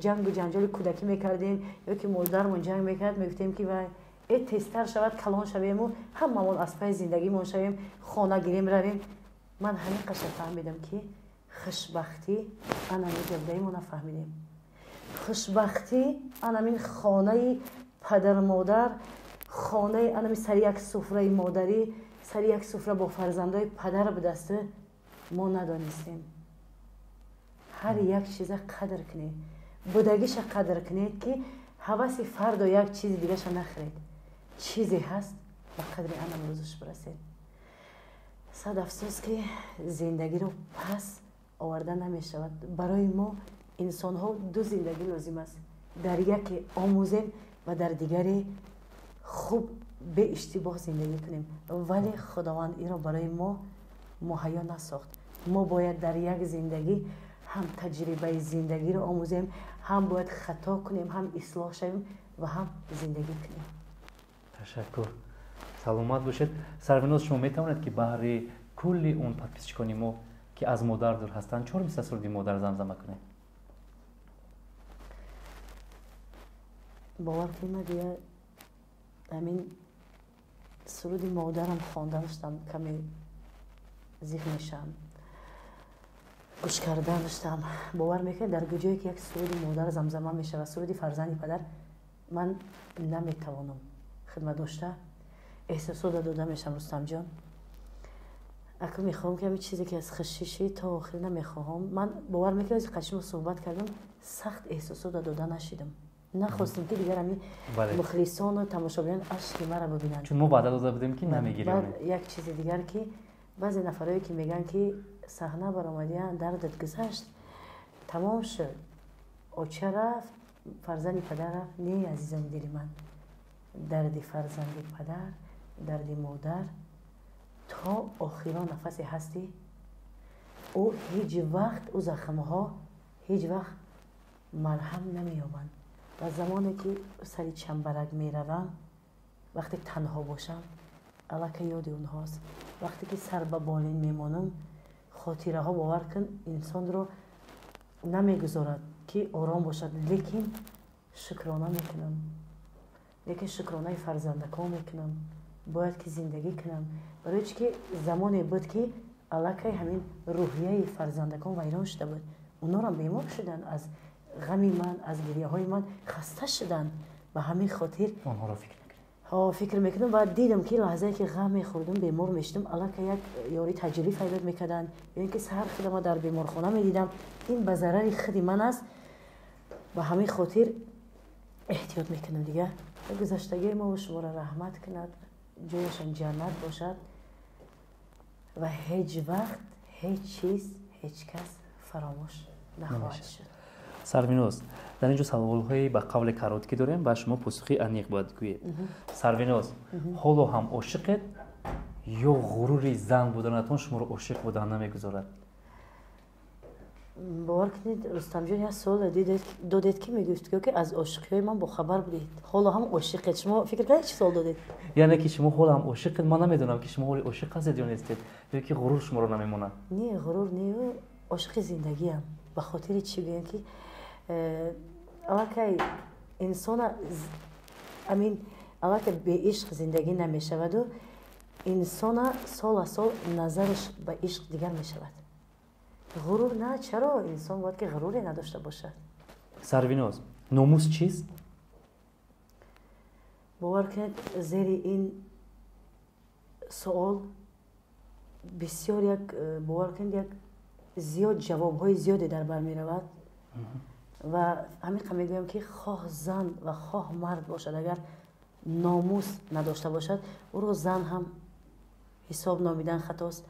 ҷангу ҷанҷоли кӯдакӣ мекардем, ё ки модармон ҷанг мекард, мегуфтем ки вай тезтар шавад, калон шавему, ҳамамон аз пайи зиндагимон шавем, хона гирем, равем. Ман ҳамин қаша фаҳмидам ки хушбахтӣ анамин ҷабдаи мо нафаҳмидем. Хушбахтӣ анамин хонаи падару модар, хонаи анами сари як суфраи модарӣ, сари як суфра бо фарзандои падар будасту мо надонистем. Ҳар як чиза қадр кунед, будагиша қадр кунед, ки ҳаваси фардо як чизи дигаша нахӯред. Чизе ҳаст, ба қадри анам рӯзаш бирасед. Сад афсӯс ки зиндагиро пас оварда намешавад. Барои мо инсонҳо ду зиндагӣ лозим аст. Дар яке омӯзем ва дар дигаре хуб беиштибоҳ зиндагӣ кунем. Вале Худованд инро барои мо муҳайё насохт. Мо бояд дар як зиндагӣ ҳам таҷрибаи зиндагиро омӯзем, ҳам бояд хато кунем, ҳам ислоҳ шавем ва ҳам зиндагӣ кунем. Ташаккур. Саломат бошед. Сарвиноз, шумо метавонед ки баҳри кулли он подписчикони мо ки аз модар дур ҳастанд, чор мисра суруди модар замзама кунед? Бовар кунед, ман гӯя ҳамин суруди модарам хонда доштам, каме зиқ мешавам, гӯш кардан доштам. Бовар мекунед, дар ҷое ки як суруди модар замзама мешавад, суруди фарзанди падар, ман наметавонам хидмат дошта эҳсосота дода мешавам. Рустамҷон, акун мехоҳам ки ҳамин чизе ки аз хушиши то охир намехоҳам. Ман бовар мекунед, қадр шумо суҳбат кардам, сахт эҳсосота дода нашидам. Нахостем ки дигар ҳамин мухлисону тамошобинон ашки маро бибинанд. Чун мо ваъда дода будем ки намегирем. Як чизи дигар ки баъзе нафарое ки мегӯянд ки саҳна баромадиян, дардат гузашт, тамом шуд, оча рафт, фарзанди падар рафт. Не, азизони дили ман, дарди фарзанди падар, дарди модар то охирон нафасе ҳастӣ, ӯ ҳеҷ вақт ӯ захмҳо ҳеҷ вақт марҳам намеёбанд. Ва замоне ки сари чамбарак меравам, вақте танҳо бошам, аллакай ёди онҳост. Вақте ки сар ба болин мемонам, хотираҳо, бовар кун, инсонро намегузорад ки ором бошад, лекин шукрона мекунам. Лекин шукронаи фарзандакон мекунам, бояд ки зиндагӣ кунам. Барои чӣ ки замоне буд, ки аллакай ҳамин рӯҳияи фарзандакон вайрон шуда буд. Онорам бемор шуданд аз ғами ман, аз гирияҳои ман хаста шуданд. Ба ҳамин хотир онҳоро фикр мекунед? Ҳо, фикр мекунам ва дидам, ки лаҳзае ки ғам мехӯрдам, бемор мешудам, аллакай як ёри таҷрибӣ пайдо мекарданд ё ин ки саҳар худама дар беморхона медидам. Ин ба зарари худи ман аст. Ба ҳамин хотир эҳтиёт мекунам дига. Гузаштагии мову шуморо раҳмат кунад, ҷояшон ҷаннат бошад ва ҳеҷ вақт ҳеҷ чиз, ҳеҷ кас фаромӯш нахоҳад шуд. Сарвиноз, дар ин ҷо саволҳои ба қавли короткӣ дорем ва шумо посухи аниқ бояд гӯед. Сарвиноз, ҳоло ҳам ошиқед ё ғурури зан буданатон шуморо ошиқ будан намегузорад? Бовар кунед, Рустамҷон, як суол додед, ки мегуфт, ки аз ошиқиҳои ман бохабар будед. Ҳоло ҳам ошиқед? Шумо фикр кардед, чӣ суол додед? Яъне ки шумо ҳоло ҳам ошиқед? Ман намедонам, ки шумо ҳоли ошиқ ҳастед ё нестед, ё ки ғурур шуморо намемонад. Не, ғурур не, ошиқи зиндагиам. Ба хотири чӣ гӯям, ки аллакай инсона амин аллакай беишқ зиндагӣ намешаваду инсона сол аз сол назараш ба ишқ дигар мешавад. Ғурур на, чаро инсон бояд ки ғуруре надошта бошад? Сарвиноз, номус чист? Бовар кунед, зери ин суол бисёр як, бовар кунед, як зиёд ҷавобҳои зиёде дар бар меравад ва ҳамин мегӯям, ки хоҳ зан ва хоҳ мард бошад, агар номус надошта бошад, ӯро зан ҳам ҳисоб номидан хатост,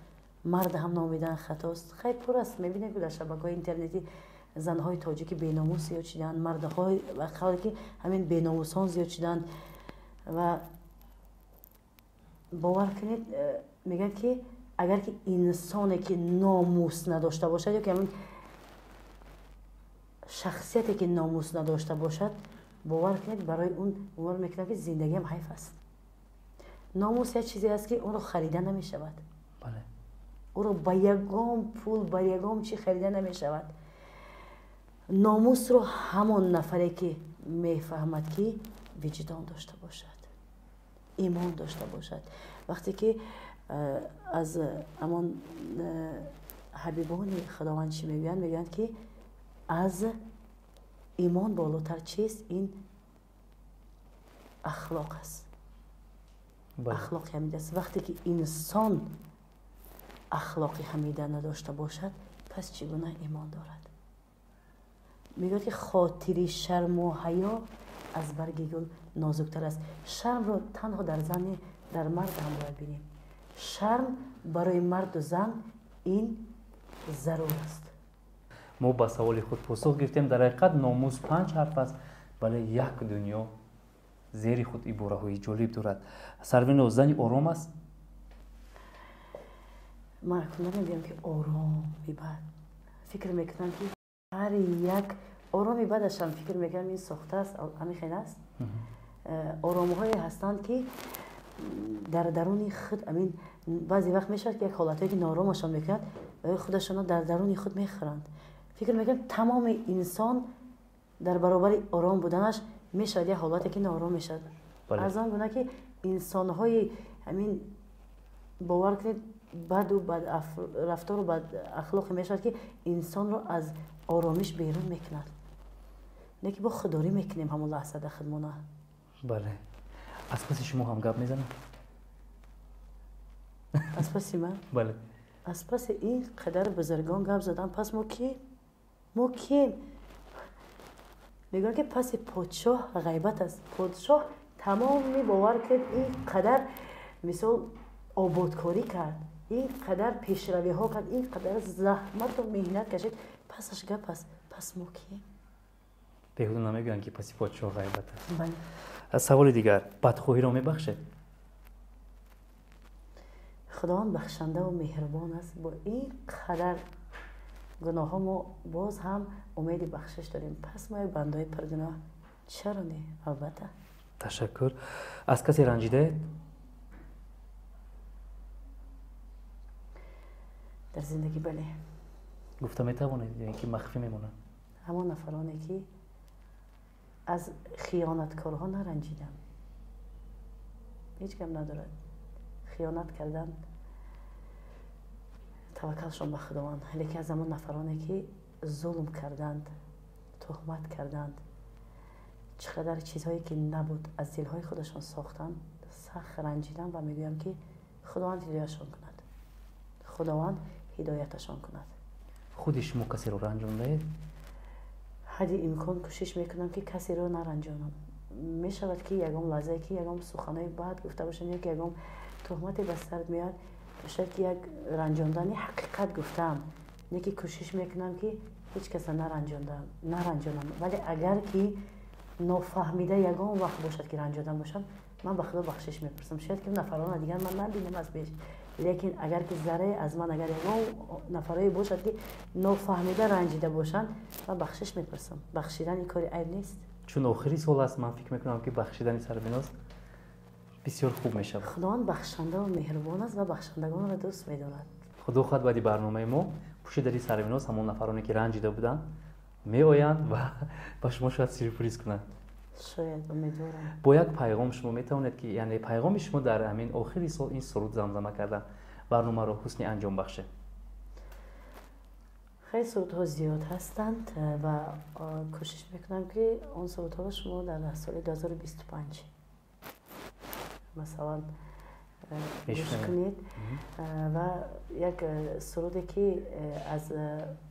мард ҳам номидан хатост. Хайр, пур аст, мебинем, ки дар шабакаҳои интернетӣ занҳои тоҷики беномус зиёд шуданд, мардҳои ва қавле ки ҳамин беномусон зиёд шуданд. Ва бовар кунед, мегӯянд, ки агар ки инсоне ки номус надошта бошад ё ки ҳамин шахсияте ки номус надошта бошад, бовар кунед, барои он бовар мекунам, ки зиндагиам ҳайф аст. Номус як чизе аст, ки онро харида намешавад, ӯро ба ягон пул, ба ягон чӣ харида намешавад. Номусро ҳамон нафаре ки мефаҳмад, ки виҷдон дошта бошад, имон дошта бошад. Вақте ки аз ҳамон ҳабибони Худованд чӣ мегӯянд? Мегӯянд, ки аз имон болотар чист? Ин ахлоқ аст, ахлоқи ҳамида аст. Вақте ки инсон ахлоқи ҳамида надошта бошад, пас чӣ гуна имон дорад? Мегӯяд, ки хотири шарму ҳаё аз барги гул нозуктар аст. Шармро танҳо дар зан, дар мард ҳам бояд бинем. Шарм барои марду зан ин зарур аст. Мо ба саволи худ посух гирифтем. Дар ҳақиқат, номус панҷ ҳарф аст, вале як дунё зери худ ибораҳои ҷолиб дорад. Сарвиноз зани ором аст? Ман акнун намегӯям, ки ороми бад. Фикр мекунам, ки ҳар як ороми бадашам, фикр мекунам, ин сохта аст, ҳамин хел аст. Оромҳое ҳастанд, ки дар даруни худ амин баъзе вақт мешавад, ки як ҳолатҳое ки нооромашон мекунад, худашонро дар даруни худ мехӯранд. Фикр мекунам, тамоми инсон дар баробари ором буданаш мешавад як ҳолате ки ноором мешавад. Аз он гуна ки инсонҳои ҳамин, бовар кунед, баду бадрафтору бадахлоқе мешавад, ки инсонро аз оромиш берун мекунад, не ки бо худдорӣ мекунем ҳамон лаҳза дар худмона. Бале, аз паси шумо ҳам гап мезанам. Аз паси ман? Бале. Аз паси ин қадар бузургон гап задан, пас мо кием? Мо кием? Мегӯянд, ки паси подшоҳ ғайбат аст. Подшоҳ тамоми, бовар кунед, ин қадар мисол ободкорӣ кард, ин қадар пешравиҳо кард, ин қадар заҳмату меҳнат кашид, пасаш гап аст. Пас мо кием? Беҳуда намегӯянд, ки паси подшоҳ ғайбат аст. Саволи дигар: бадхоҳиро мебахшед? Худованд бахшандаву меҳрубон аст. Бо ин қадар гуноҳҳо мо боз ҳам умеди бахшиш дорем. Пас мо як бандаҳои пургуноҳ, чаро не? Албатта. Ташаккур. Аз касе ранҷидаед? Дар зиндагӣ бале. Гуфта метавонед ё ин ки махфӣ мемонад? Ҳамон нафароне ки, аз хиёнаткорҳо наранҷидам. Ҳеҷ гап надорад. Хиёнат кардан, таваккалшон ба Худованд. Лекин аз ҳамон нафароне, ки зулм карданд, туҳмат карданд, чӣ қадар чизҳое ки набуд, аз дилҳои худашон сохтанд, сахт ранҷидам ва мегӯям, ки Худованд ҳидоятшон кунад, Худованд ҳидояташон кунад. Худи шумо касеро ранҷондаед? Ҳадди имкон кӯшиш мекунам, ки касеро наранҷонам. Мешавад, ки ягон лаҳзае, ки ягон суханои бад гуфта бошам ё ки ягон туҳмате ба сарат меояд, шояд ки як ранҷондани ҳақиқат гуфтаам, не ки кӯшиш мекунам, ки ҳеҷ каса наранҷонам. Вале агар ки нофаҳмида ягон вақт бошад, ки ранҷодан бошам, ман ба Худо бахшиш мепурсам. Шояд ки нафарона дигар ман набинам аз пеш, лекин агар ки заррае аз ман, агар ягон нафарое бошад, ки нофаҳмида ранҷида бошанд, ман бахшиш мепурсам. Бахшидан ин кори айб нест. Чун охири сол аст, ман фикр мекунам, ки бахшидани Сарвиноз бисёр хуб мешавад. Худованд бахшанда ва меҳрубон аст ва бахшандагонро дӯст медорад. Худо хоҳад, баъди барномаи мо пушти дари Сарвиноз ҳамон нафароне, ки ранҷида буданд, меоянд ва ба шумо шояд сюрприз кунанд. Шояд, умедворам. Бо як пайғом шумо метавонед, ки яъне пайғоми шумо дар ҳамин охири сол, ин суруд замзама кардан, барномаро ҳусни анҷом бахшед. Хеле сурудҳо зиёд ҳастанд ва кӯшиш мекунам, ки он сурудҳоро шумо дар соли 2025, масалан, гӯш кунед. Ва як суруде, ки аз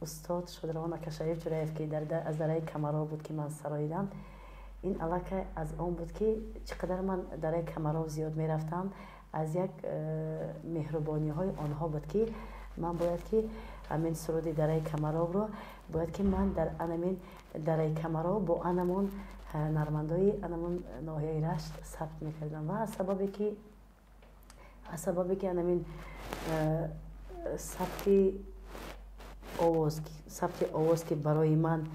устод Шодравон Акашариф Ҷураев, ки аз дараи Камаров буд, ки ман сароидам, ин аллакай аз он буд, ки чӣ қадар ман дараи Камаров зиёд мерафтам, аз як меҳрубониҳои онҳо буд, ки ман бояд ки ҳамин суруди дараи Камаровро бояд ки ман дар анамин дараи Камаров бо анамон ҳунармандои анамон ноҳияи Рашт сабт мекардам. Ва аз сабабе ки анамин сабти овоз, ки барои ман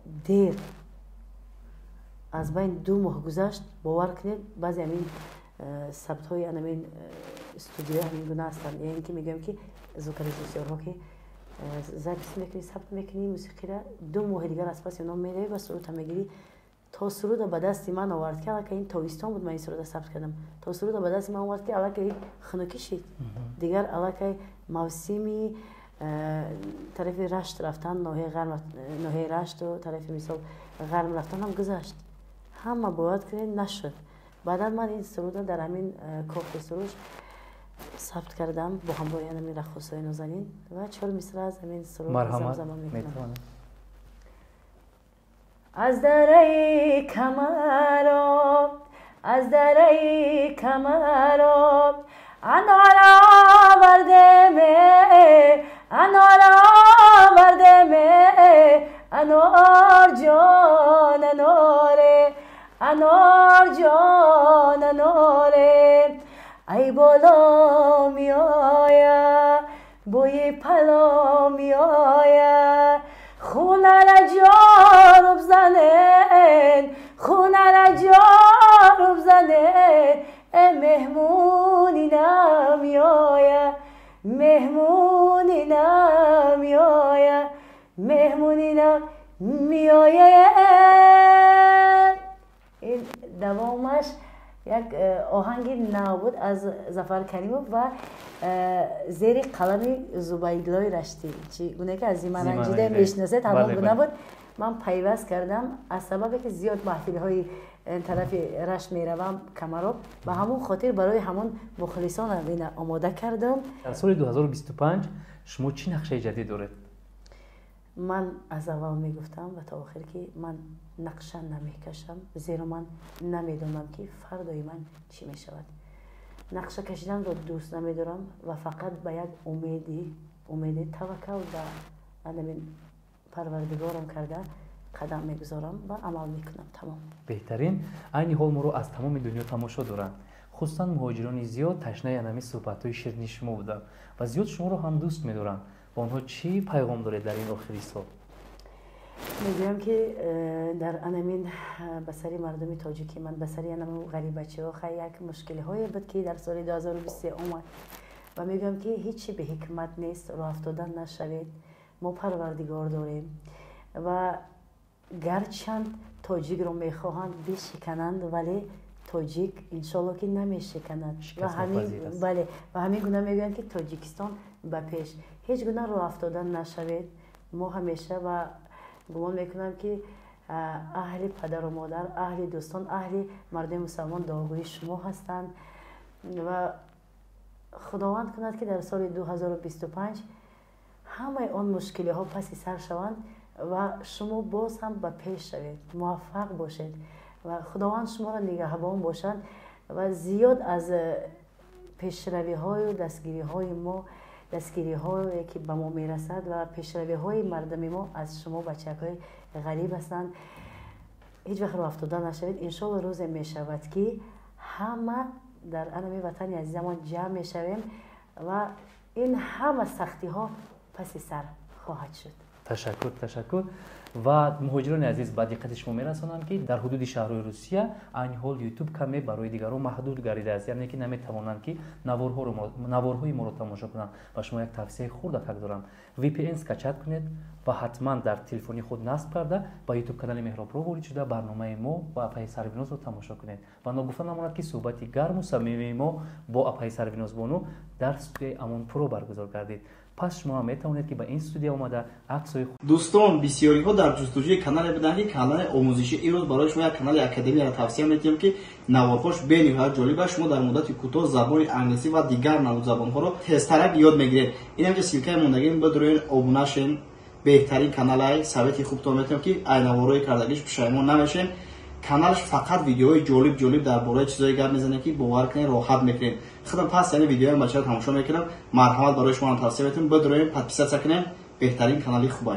дер, аз байни 2 моҳ гузашт. Бовар кунед, баъзе ҳамин сабтҳои анамин студияҳо ҳамин гуна ҳастанд, яъне ки мегӯям, ки звукорежиссёрҳо, ки запись мекунӣ, сабт мекунӣ мусиқиро, 2 моҳи дигар аз паси онҳо меравӣ ва сурудта мегирӣ. То суруда ба дасти ман овард, ки аллакай ин тобистон буд, ман ин суруда сабт кардам, то суруда ба дасти ман овард, ки аллакай хунукӣ шид, дигар аллакай мавсими тарафи Рашт рафтан, ноҳияи Рашту тарафи, мисол, ғарм рафтан ҳам гузашт. Ҳама бояд кунед, нашуд. Баъдан ман ин суруда дар ҳамин Кохи Суруш сабт кардам бо ҳамроҳи ҳамин раққосои нозанин ва чор мисра аз ҳамин суруд замзама мекунам. Аз дараи Камароб, аз дараи Камароб анор овардеме, анор овардеме, анор ҷон, аноре, анор ҷон, аноре. Ай боло меоя, бӯи пало меоя, хунара ҷоруб занен, хунара ҷоруб занен, э меҳмони намеоя, меҳмони намеоя, меҳмони намеоя. Ин давомаш як оҳанги нав буд аз Зафар Каримов ва зери қалами Зубайдуллои Раштӣ. Чӣ гуна ки аз Зимаранҷида мешиносед, ҳамон гуна буд. Ман пайваст кардам, аз сабабе ки зиёд маҳфилҳои тарафи Рашт меравам, Камароб, ба ҳамон хотир барои ҳамон мухлисон ина омода кардам. Дар соли 2025 шумо чӣ нақшаи ҷадид доред? Ман аз аввал мегуфтам ва то охир, ки ман нақша намекашам, зеро ман намедонам, ки фардои ман чӣ мешавад. Нақша кашиданро дӯст намедорам ва фақат ба як умеди таваккал ба анамин Парвардигорам карда қадам мегузорам ва амал мекунам, тамом. Беҳтарин. Айни ҳол моро аз тамоми дунё тамошо доранд, хусусан муҳоҷирони зиёд ташнаи анами суҳбатҳои ширини шумо буданд ва зиёд шуморо ҳам дӯст медоранд. Ба онҳо чӣ пайғом доред дар ин охири сол? Мегӯям, ки дар анамин ба сари мардуми тоҷики ман, ба сари анамин ғарибачиҳо хай як мушкилиҳое буд, ки дар соли 2023 омад, ва мегӯям, ки ҳеҷ чи беҳикмат нест, роҳафтода нашавед. Мо Парвардигор дорем ва гарчанд тоҷикро мехоҳанд бишикананд, вале Тоҷик иншолло ки намешиканад. Бале, ва ҳамин гуна мегӯянд, ки Тоҷикистон ба пеш. Ҳеҷ гуна роҳафтода нашавед. Мо ҳамеша, ва гумон мекунам, ки аҳли падару модар, аҳли дӯстон, аҳли мардуми мусалмон дуогӯи шумо ҳастанд ва Худованд кунад, ки дар соли 2025 ҳамаи он мушкилиҳо паси сар шаванд ва шумо боз ҳам ба пеш шавед, муваффақ бошед ва Худованд шуморо нигаҳбон бошад. Ва зиёд аз пешравиҳою дастгириҳои мо, дастгириҳое ки ба мо мерасад ва пешравиҳои мардуми мо аз шумо бачакҳои ғариб ҳастанд. Ҳеҷ вақт роҳафтода нашавед. Иншолло, рӯзе мешавад, ки ҳама дар анами ватани азизамон ҷамъ мешавем ва ин ҳама сахтиҳо паси сар хоҳад шуд. Ташаккур, ташаккур. Ва муҳоҷирони азиз, ба диққати шумо мерасонам, ки дар ҳудуди шаҳрҳои Русия айни ҳол Ютуб каме барои дигарон маҳдуд гардидааст, яъне ки наметавонанд, ки наворҳои моро тамошо кунанд. Ва шумо як тавсияи хурдакак дорам: VPN скачать кунед ва ҳатман дар телефони худ насб карда, ба Ютуб канали Меҳробро ворид шуда, барномаи мо ва апаи Сарвинозро тамошо кунед. Ва ногуфта намонад, ки суҳбати гарму самимии мо бо апаи Сарвинозбону дар студияи Амонпуро баргузор гардид. Пас шумо ҳам метавонед, ки ба ин студия омада, аксҳои Дӯстон, бисёриҳо дар ҷустуҷӯи канале буданд, ки канали омӯзишӣ. Имрӯз барои шумо як канали академияро тавсия медиҳем, ки наворҳош бениҳоят ҷолиб аст. Шумо дар муддати кӯтоҳ забони англисӣ ва дигар навъ забонҳоро тезтарак ёд мегиред. Инам ки ссылка и мондагим, бидурен, обуна шен. Беҳтарин каналай, совет и хубтон метавонем, ки ай наворҳои кардагиш пушаймон намешем. Каналш фақат видеоҳои ҷолиб ҷолиб дар бораи чизое гап мезанад, ки бовар кунед, роҳат мекунед. Худам пас яъне видеои бачаро тамошо мекунам. Марҳамат, барои шумо тавсия метавонем, бидуроем, подписаться кунем. Беҳтарин канали хубай.